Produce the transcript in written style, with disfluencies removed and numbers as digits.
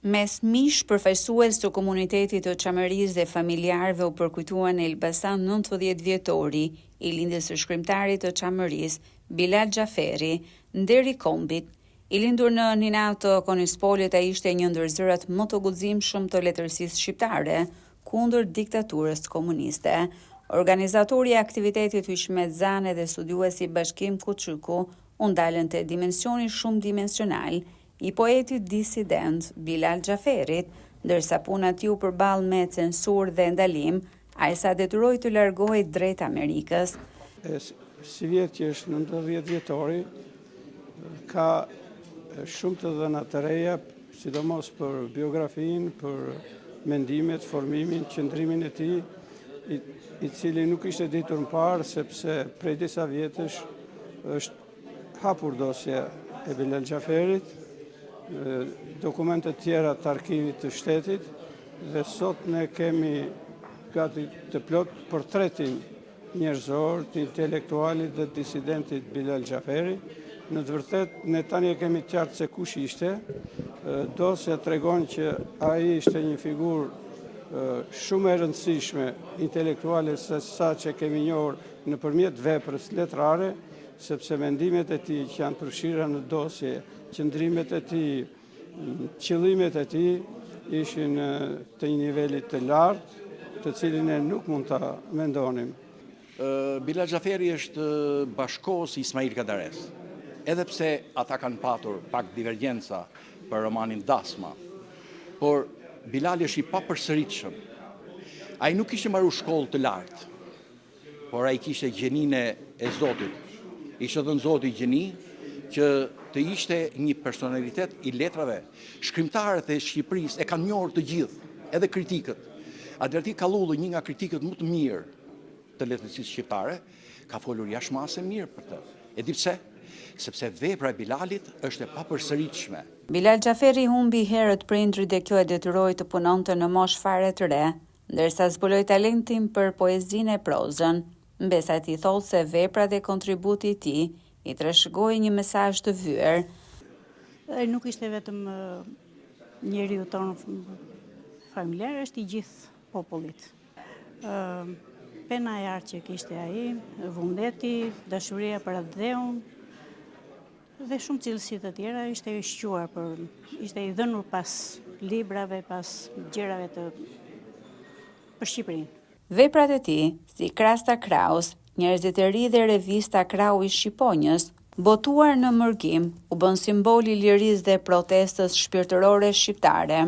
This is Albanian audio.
Mes miqsh, përfaqësues të komunitetit të Çamërisë dhe familjarëve u përkujtua në Elbasan 90 vjetori i lindjes së shkrimtarit të Çamërisë, Bilal Xhaferri, Nder i Kombit. I lindur në Ninat të Konispolit, ai ishte një ndër zërat më të guximshëm të letërsisë shqiptare kundër diktaturës komuniste. Organizatori i aktivitetit Hyqmet Zane dhe studiuesi Bashkim Kuçyku u ndalën te dimensioni shumëdimensional i poetit disident Bilal Xhaferrit, ndërsa puna e tij u përball me censurë dhe ndalim, aq sa e detyroi të largohej drejt Amerikës. E sivjet që është 90 vjetori, ka shumë të dhëna të reja, sidomos për biografinë, për mendimet, formimin, qëndrimin e tij, i, i cili nuk ishte ditur më parë, sepse prej disa vjetësh është Hapur dosja e Bilal Xhaferrit, dokumente të tjera të arkivit të shtetit dhe sot ne kemi gati të plotë portretin njerëzor të intelektualit dhe disidentit Bilal Xhaferri. Në të vërtetë, ne tani e kemi të qartë se kush ishte. Dosja tregon që ai ishte një figurë shumë e rëndësishme intelektuale se sa që kemi njohur nëpërmjet veprës letrare, sepse mendimet e tij që janë përfshira në dosje, qëndrimet e tij, qëllimet e tij, ishin të një niveli të lartë, të cilin ne nuk mund ta mendonim. Bilal Xhaferri është bashkëkohës i Ismail Kadaresë. Edhe pse ata kanë patur pak divergjenca për romanin Dasma, por Bilali është i papërsëritshëm. Ai nuk kishte mbaruar shkollë të lartë, Por ai kishte gjeninë e Zotit. I kishte dhënë Zoti gjeni që të ishte një personalitet i letrave. Shkrimtarët e Shqipërisë e kanë njohur të gjithë, edhe kritikët. Adriatik Kallulli, një nga kritikët më të mirë të letërsisë shqiptare, ka folur jashtë mase mirë për të. E di pse? Sepse vepra e Bilalit është e papërsëritshme. Bilal Xhaferri humbi herët prindërit dhe kjo e detyroi të punonte në moshë fare të re. Ndërsa zbuloi talentin për poezinë e prozën, mbesa e tij thotë se vepra dhe kontributi i tij i trashëgoi një mesazh të vyer. Ai nuk ishte vetëm njeriu tonë familjar, është i gjithë popullit. Pena e artë që kishte ai, vullneti, dashuria për atdheun, Dhe shumë cilësi të tjera, ishte i shquar për, ishte i dhënur pas librave, pas gjërave të për Shqipërinë. Veprat e tij, si Krasta Kraus, Njerëzit e ri dhe revista Krahu i Shqiponjës, botuar në mërgim, u bënë simbol i lirisë dhe protestës shpirtërore shqiptare.